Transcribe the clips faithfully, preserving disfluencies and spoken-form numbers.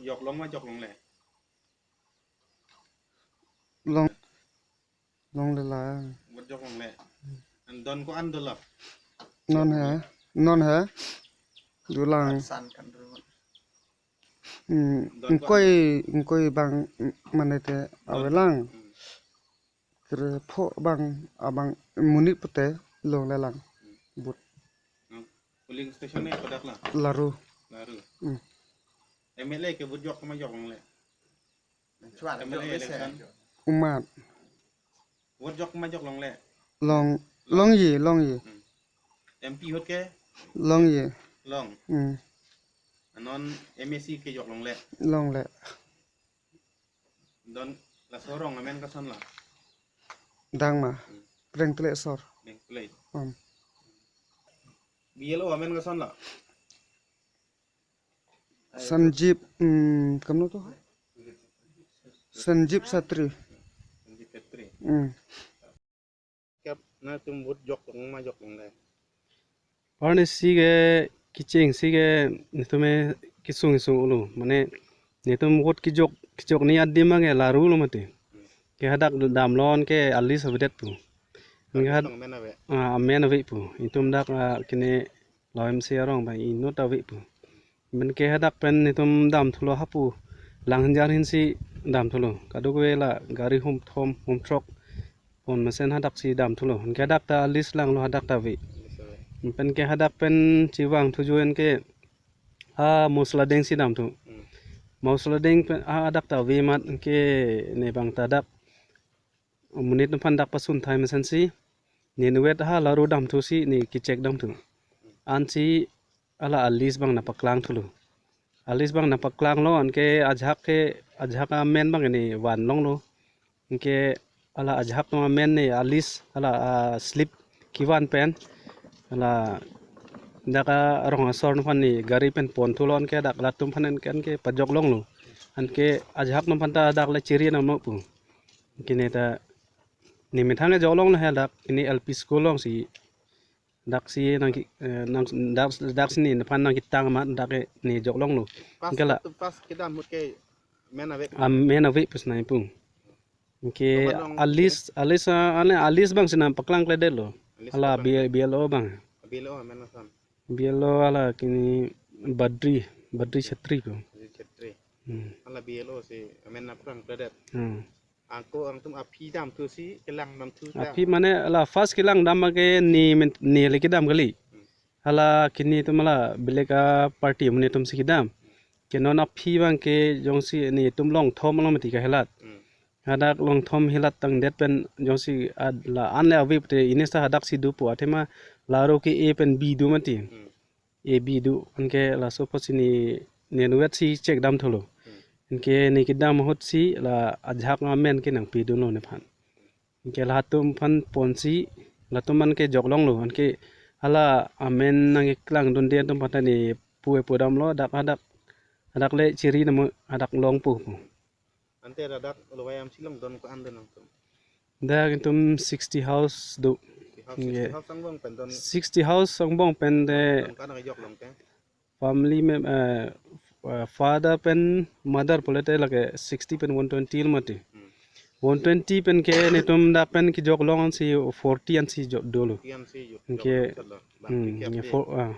Jok long ma jok longle? Long, longle lang. Vote jok longle. An don ko-an dolo? Non he, non he. Dolang. San kan dulu. Hmm, don ko-an. Ingkoi, ingkoi bang, mm, mane te ave lang. Hmm. Kre pho bang, abang monit pute longle lang. Hmm. Vote. Hmm. Polling station ne kodak la? Laru. Laru. Hmm. M L A ke vote jok ma jok longle? Chuan M L A jok election. Umat. Vote jok ma jok longle? Long, longji, longji. Hmm. M P ahut ke? Longji. Long. Hmm. Anon M A C ke jok longle? Longle. Don laso arong amen koson la? Dang ma. Hmm. Preng Tle Sor. Preng Tle. Hmm. B L O amen koson la? Sanjib, hmm, kamno to? Sanjib Satri. Sanjib Satri. Hmm. Kep, na tum vote jok long ma jok longle? Arni si ke kecheng si ke netum e kesung kesung ulu. Mane netum vote kejok, kejok ni adim abang ke laru lo mati. Ke hadak damlo anke a-list avedet pu. Anke had-, amen ave. Ah, amen ave pu. Itum dak, ah, kene law M C arong abang inut ave pu. Anke hadak pen netum damthulo hapu. Langhinjar ahin si damthulo. Kadokave la gari hum thom, hum throk pon mesen hadak si damthulo. Anke hadak ta a-list langlo, hadak ta ave. Pen ke hadak pen chevangthu join ke, ah, Mosladeng si damthu. Hmm. Mosladeng pen, ah, hadak ta ave amat ke ne abang ta dak monit atum aphan dak pasun thai mesen si, ne inutvet ha laru damthu si ne kechek damthu. Ansi hala a-list abang nangpaklang thulo. A-list abang nangpaklanglo, anke ajahak ke, ajahak amen abang ne van longlo. Anke hala ajahak atum amen ne a-list hala, ah, slip kevan pen hala dak arong asor atum aphan ne gari pen ponthulo, anke dak latum aphan anke, anke pajok longlo. Anke ajahak atum aphan ta dak le chiri nangno pu. Kene ta ne methang ke jok longlo he dak, kene L P school along si. Dak si nang ki, eh, nang dak, dak si ne nephan nangketang amat dak ke ne jok longlo. Pas anke la, tu pas kedam ahut ke amen ave. Amen ave pu si nangpu. Anke a-list, a-list, ah, ane a-list abang si nangpaklangkledetlo. A-list hala abang. B-, B L O abang. B L O amen ason. B L O hala kene Badri, Badri Chetri pu. Badri Chetri. Hmm. Hala B L O si amen nangpaklangkledet. Hmm. Ako angtum aphi damthu si kelang damthu ta. Aphi mane la first kelang dam ke ne men, ne le kedam kali. Hmm. Hala kene atum la belek a-party amonit atum si kedam. Ke non aphi abang ke jongsi netum longthom along mati kahelat. Hmm. Hadak longthom helat tangdet pen jongsi ad-, la an le ave pute inista hadak si dopo, athema laru ke A pen B do mati. Hmm. A B do, anke laso apotsi ne, ne inutvet si chek damthulo. Hmm. Anke ne kedam ahut si la ajahak amen ke nangpidunlo nephan. Anke latum aphan ponsi, latum anke jok longlo, anke hala amen nangkeklangdunde atum aphan ta ne pu-e pu damlo, dak hadak, hadak le chiri nangmo, hadak longpo pu. Ante ladak lo wayam silong don ko-an don nangtum? Dak itum sixty house do. Sixty house, yeah. Sixty house angbong pen don? Sixty house angbong pen de. Don ko-an nangkejok long ke? Family mem-, eh, eh, father pen mother pulote lake sixty pen one twenty lo mati. Hmm. One twenty pen ke netum dak pen kejok long ansi forty ansi jok dolo. Forty ansi jok, anke, jok long salo. Bang, hmm, tiap ye de. For, ah.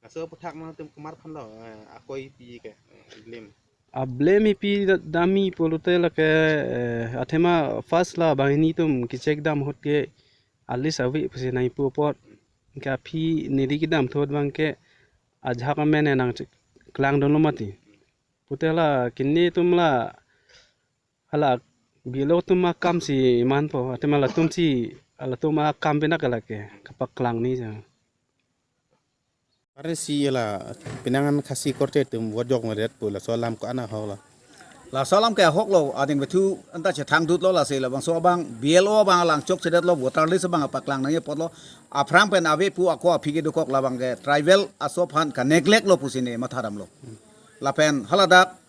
Laso aphuthak nangtum komat aphan lo, eh, akoi pi ke, eh, blame? A-blame ipi da-, dam-i pulote lake, eh, athema first la banghini atum kechek dam ahut ke a-list ave pusi nangpu apot. Anke aphi neli kedam ahut abang ke ajahak amen nangklangdunlo mati. Pute la kene atum la hala B L O atum akam si manpo, athema latum si, latum akam pina ke lake kapaklang ni ja. Arni si la penang an Khasi korte atum vote jok medet pu laso alam ko-an ahok lo? Laso alam ke ahok lo, ading bethu anta chethang dut lo lasi labangso abang B L O abang alang chokchedet lo, voter list abang paklang nangji apot lo, aphrang pen ave pu ako aphi kedokok labang ke tribal aso aphan ka-neglect lo pusi ne matha damlo. Lapen haladak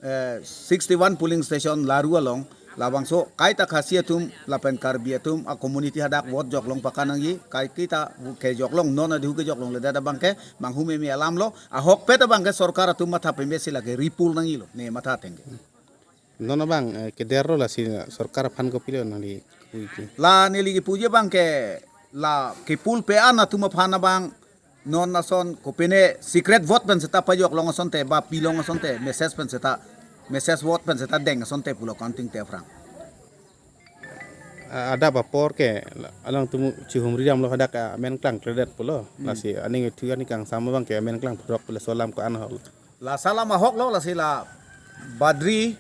eh, sixty-one polling station Laru along, Labangso kaita Khasi atum lapen Karbi atum a-community hadak vote joklong paka nangji, kai kita kejoklong non adhu kejoklongledet abangke manghu meme alamlo, ahokpet abangke sorkar atum matha pemesi lake repoll nangjilo, ne matha ateng ke. Non abang, eh, kederlo lasi sorkar aphan kopilo nangli kipuji? La neli kipuji abangke la kepul pe-an atum aphan abang non ason kopine secret vote pen seta pajoklong asonte ba pilong asonte message pen seta, message vote pen seta deng asonte pulo counting te aphrang. A-, adap apor ke la-, alangtum chihumri damlo hadak amen klangkledet pulo. Hmm. Lasi aning thu aning kangsam abangke amen klang phrok pulo, laso alam ko-an ahok? Laso alam ahoklo, lasi la Badri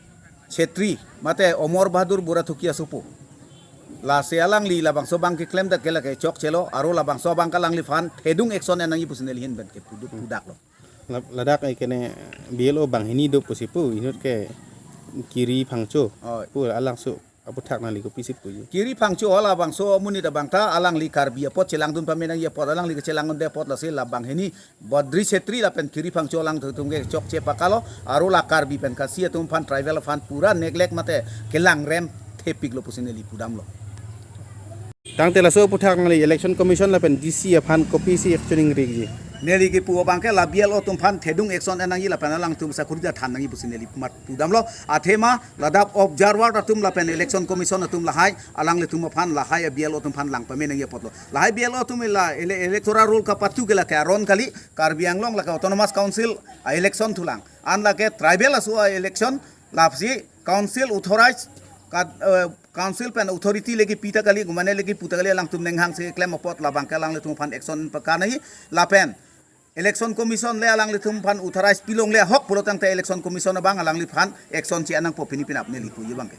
Chhetri mate Omor Bahadur Burathukia asopo. Lasi alangli labangso abang keklemdet ke lake chokchelo, aro labangso abang ke alangliphan thedung action en nangji pusi neli ahin pen kepudu-, pudaklo. La-, ladak ekene B L O banghini do pusi pu, inut ke Kiri Phangcho. Oi. Pu alangso aputhak nangli kopisi puji? Kiri Phangcho labangso amonit abang ta alangli Karbi apot chelangdun pame nangji apot, alangli kechelangdunde apot lasi la banghini Badri Chhetri lapen Kiri Phangcho alangtum ke chokche pakalo, aro la Karbi pen Khasi atum aphan, tribal aphan pura neglect mate kelangrem thepiklo pusi neli pudamlo. Tangte laso aputhak nangli Election Commission lapen D C aphan kopisi action ingrijji? Neli kipu abangke la B L O atum aphan thedung action en nangji lapen alangtum security than nangji pusi neli mat pudamlo. Athema ladak observer atum lapen Election Commission atum lahai alanglitum aphan lahai a-B L O atum aphan lang pame nangji apotlo. Lahai B L O atum la ele-, electoral roll kapatu ke lake aron kali, Karbi Anglong lake Autonomous Council a-election thulang. An lake tribal aso a-election, lasi council authorized, ka, eh, council pen authority le kipi ta kali, gumane le kipu ta kali, alangtum nenghang si klem apot labangke alanglitum aphan action paka nangji lapen Election Commission le alanglitum aphan authorized pilongle ahok pulo tangte Election Commission abang alangliphan action che-en nangpo pini penap neli puji abangke.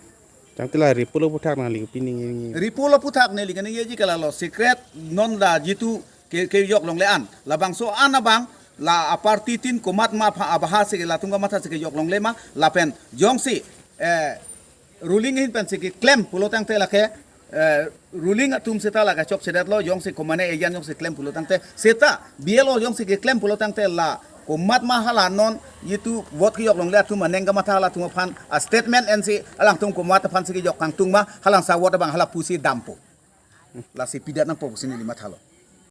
Tangte la repoll aputhak nangli pini ngi-, ngi- Repoll aputhak neli kaningjeji ke lalo, secret non la jitu ke, kejoklongle an. Labangso an abang la a-party tin komat ma apha abahasi ke latum kamatha si kejoklongle ma lapen jongsi, eh, ruling ahin pensi keklem pulo tangte lake, eh, ruling atum seta lake chokchedetlo, jongsi komane ejan jongsi klem pulo tangte, seta B L O jongsi keklem pulo tangte la komat ma hala non jitu vote kejoklongle atum aneng kamatha halatum aphan a-statement ensi alangtum komat aphansi kejok kangtung ma, halangsa vote abang hala pusi dampo. Lasi pidat nangpo pusi neli mathalo.